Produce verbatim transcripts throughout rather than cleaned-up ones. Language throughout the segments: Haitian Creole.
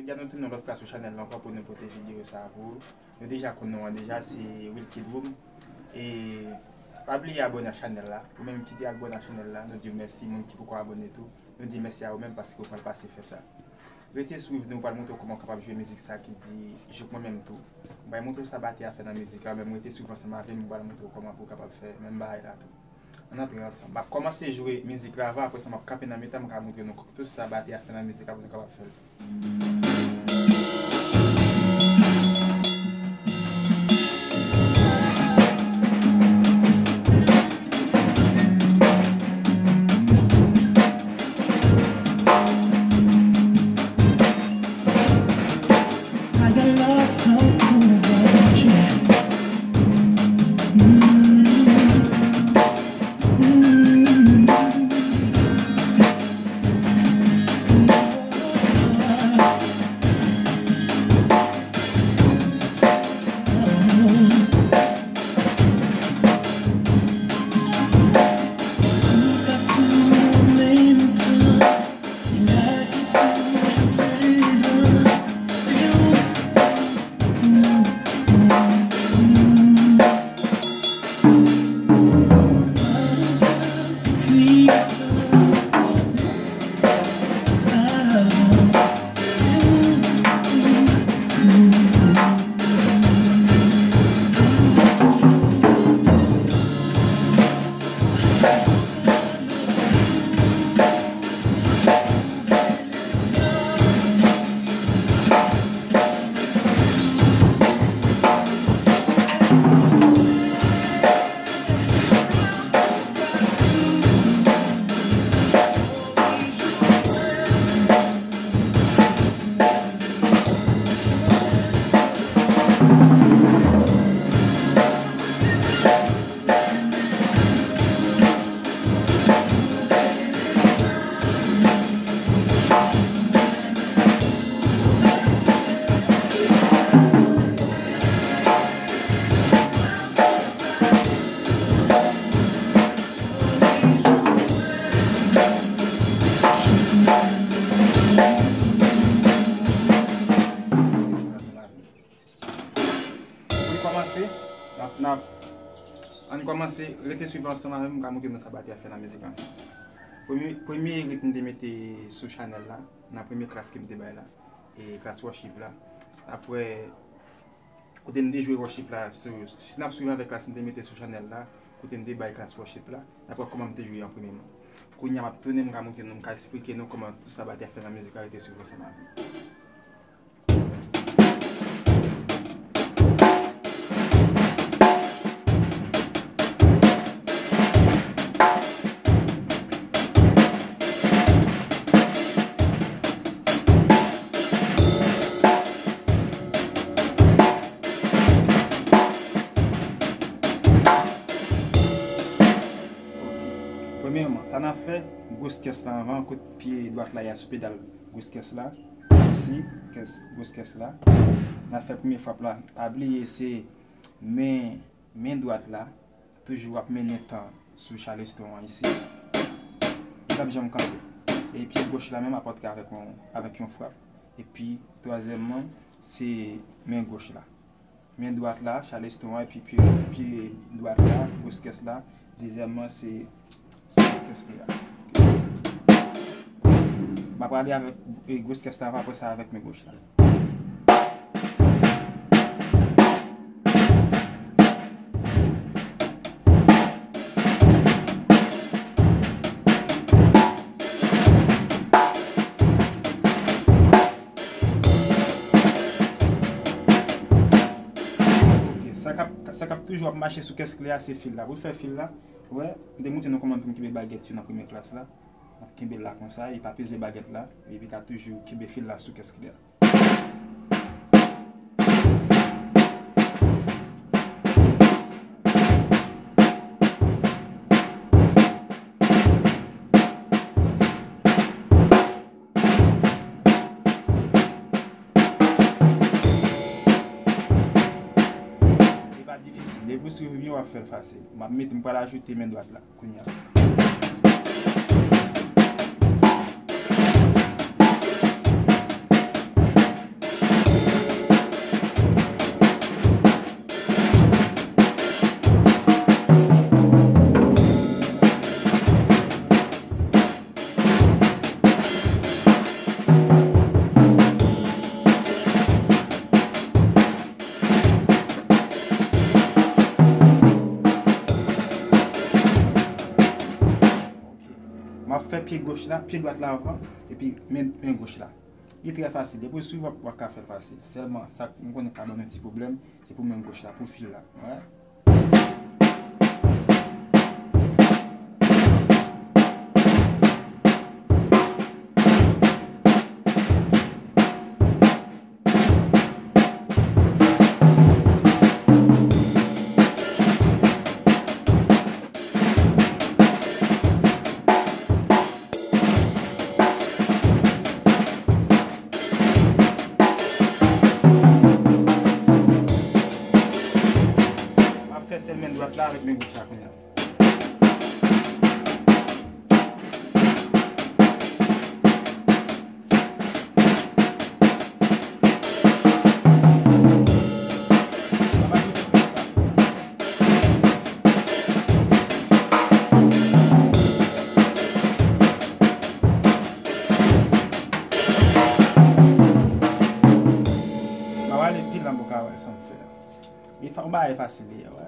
Ya nou tounen yon lòt fwa sou chanèl la ankò pou nou pote videyo sa a pou ou. Nou deja konn non an deja, se Wilkid Room. E pa bliye abòne ak chanèl la. Ou menm ki te abòne ak chanèl la, nou di w mèsi. Moun ki poko abòne tou, nou di mèsi a ou menm paske ou pral pase fè sa. Rete swiv nou, pral montre w kòman w kapab jwe mizik sa ki di Jouk mwen menm tou. M pral montre w sa batè a fè nan mizik la, men rete swiv ansanm avè m, m pral montre w kòman pou w kapab fè menm bagay la tou. Ann antre ansanm. M ap kòmanse jwe mizik la avan, apre sa m ap kanpe nan mitan, m ka montre nou tout sa batè a fè nan mizik la pou nou kapab fè l. Ann kòmanse, n ap, n ap, ann kòmanse, rete swiv ansanm avè m, m ka montre nou sa batè a fè nan mizik la ansanm. Premye, premye ritm m te mete sou chanèl la, nan premye klas ke m te bay la, e klas worship la. Apre, kote m te jwe worship la, sou, si n ap swiv avèk klas m te mete sou chanèl la, kote m te bay klas worship la, n ap wè kòman m te jwe an premye man. Kounye a, m ap tounen, m ka montre nou, m ka eksplike nou kòman tout sa batè a fè nan mizik la, rete swiv ansanm avè m. Premyèman, sa n ap fè, gwos kès la anvan, kot pye dwat la ye a sou pedal gwos kès la. Isi, kès, gwos kès la. N ap fè premye frap la. Pa bliye se men, men dwat la, toujou ap mennen tan sou chaleston an isi. Li p ap janm kanpe. E pye goch la menm ap antre avèk yon, avèk yon frap. Epi, twazyèmman, se men goch la. Men dwat la, chaleston an, epi pye, pye dwat la, gwos kès la. Dezyèmman, se, se kès li a. M ap ale avèk, e, gwos kès la, apre sa avèk men goch la. Ok, sa k ap, sa k ap toujou ap mache sou kès kle a, se fil la. Pou l fè fil la, ou wè, m te montre nou kòman pou n kenbe bagèt yo nan premye klas la. N ap kenbe l la konsa, e pa peze bagèt la, epi ka toujou kenbe fil la sou kès kle a. Li pa difisil. Depi w swiv byen, w ap fè l fasil. M ap mete, m pral ajoute men dwat la kounye a. Li Fè pye goch la, pye dwat la anvan, epi men, men goch la. Li trè fasil. Depi w swiv, w ap, w ap ka fè l fasil. Sèlman, sa m konnen ka ban nou ti pwoblèm, se pou men goch la, pou fil la. Wè. M ap fè sèl men dwat la avèk men goch la kounye a. Sa va ale pi lan pou ka wè sa m fè a. Li fa-, yon bagay fasil li ye, wè.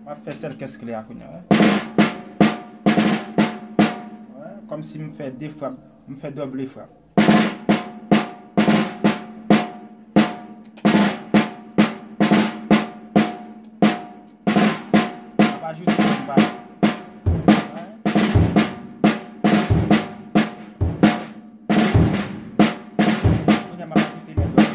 M ap fè sèl kès kle a kounye a, wè. Wè, kòmsi m fè de frap, m fè dòble frap. M ap ajoute yon bal. Kounye a, m ap ajoute men dwat.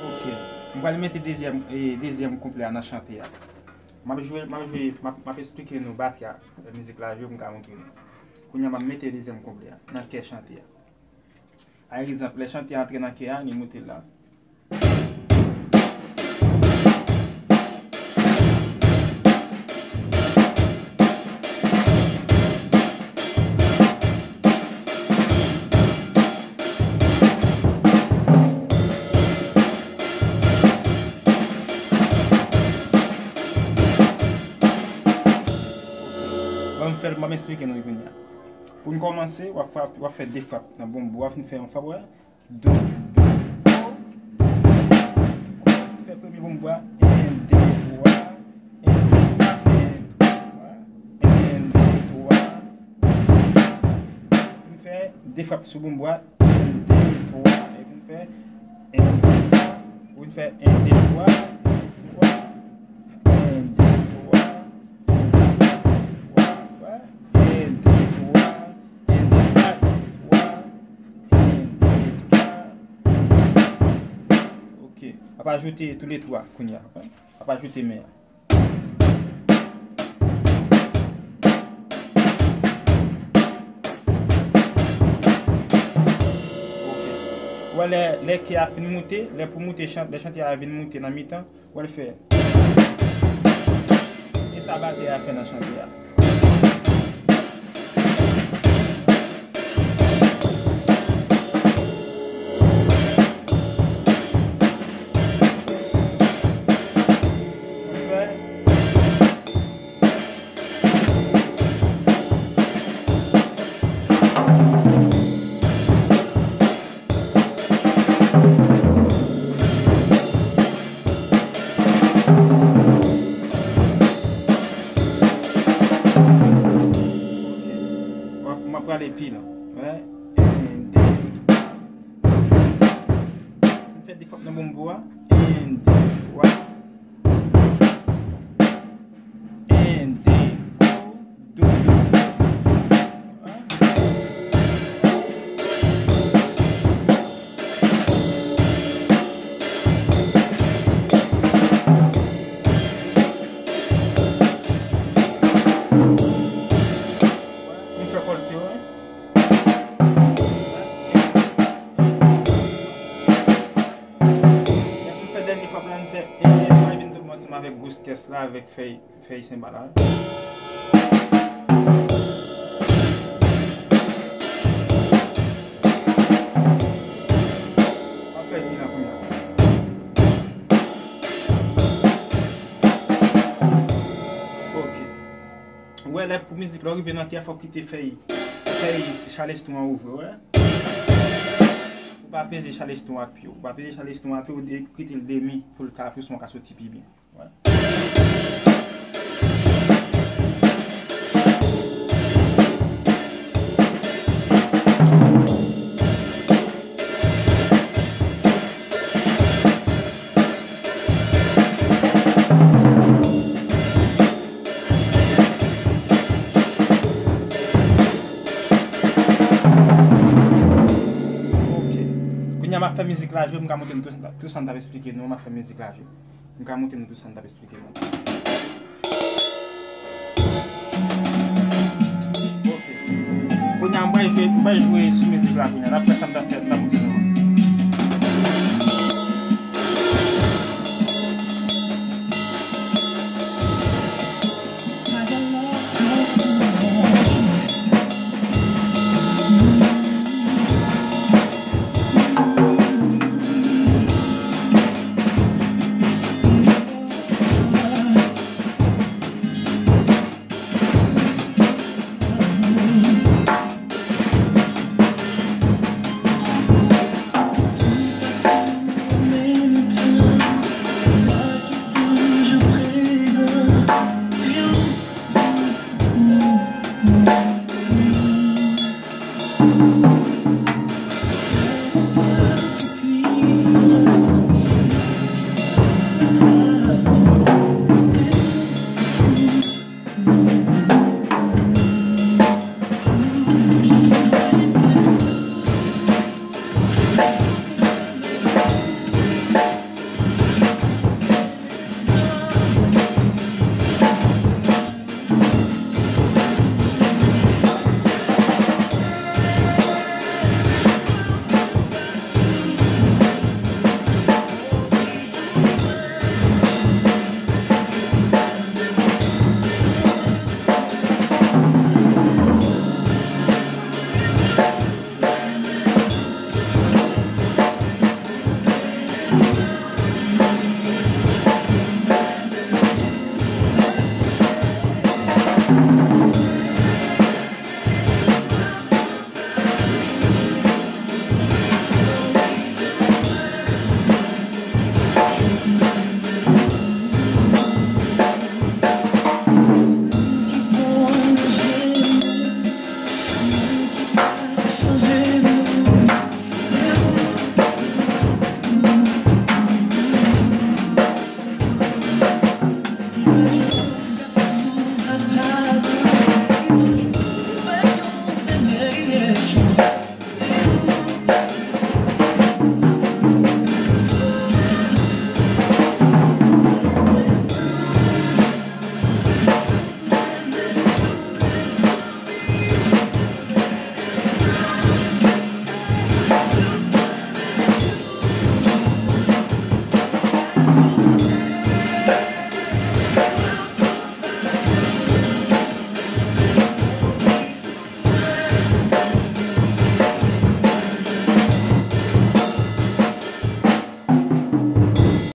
Ok. M pral mete dezyèm, e, dezyèm kouplè a nan chante a. M ap jwe, m ap jwe, m ap, m ap esplike nou batri a, lè mizik la jwe, m ka montre nou. Kounye a, m ap mete dezyèm kouplè a nan kè chante a. Pa egzanp, lè chante a antre nan kè a, li moute la. Ban m fè l, ban m esplike nou kounye a. Pou n kòmanse, w ap frap, w ap fè de frap nan bonbo a, fin fè yon frap, wè. Do, do, do. Fè premye bonbo a, en, de, twa, en, de, twa, en, de, twa. Vin fè de frap sou bonbo a, en, de, twa, e vin fè en, de, twa. Ou vin fè en, de, twa, twa. En, de, twa, en, de, twa, twa. En, de, twa, en, de, twa, twa. En, de, twa, en, de, twa. Ok. Ap ajoute toulètwa kounye a. Ap ajoute men an. Ok. Ou wè lè, lè kè a fin moute, lè pou moute chan-, lè chante a vin moute nan mitan, ou wè l fè. E sa batè a fè nan chante a. M ap, m ap prale pi lan. Wè. En, de, twa. M fè de frap nan bonbo a. En, de, twa. En, de, go. Doub. Li fè kòlte, wi. Lè m fè dènye frap la, m fè e, e, mwen vin tonbe ansanm avèk gwo kès la, avèk fèy, fèy senbal la. M ap fè pi lan kounye a. Wè, lè pou mizik la, ou rive nan kè, fòk kite fèy, fèy chaleston an ouvri, wè. Ou pa peze chaleston ak pye w. Ou pa peze chaleston ak pye w, ou de-, kite l demi pou l ka, pou son ka soti pi byen. Wè. Ok. Kounye a m ap fè mizik la jwe, m ka montre nou tou, tou sa m t ap eksplike nou, m ap fè mizik la jwe. M ka montre nou tou sa m t ap eksplike nou. Ok. Kounye a, m pral jwe, m pral jwe sou mizik la kounye a. N ap fè sa m t ap fè, m t ap montre nou.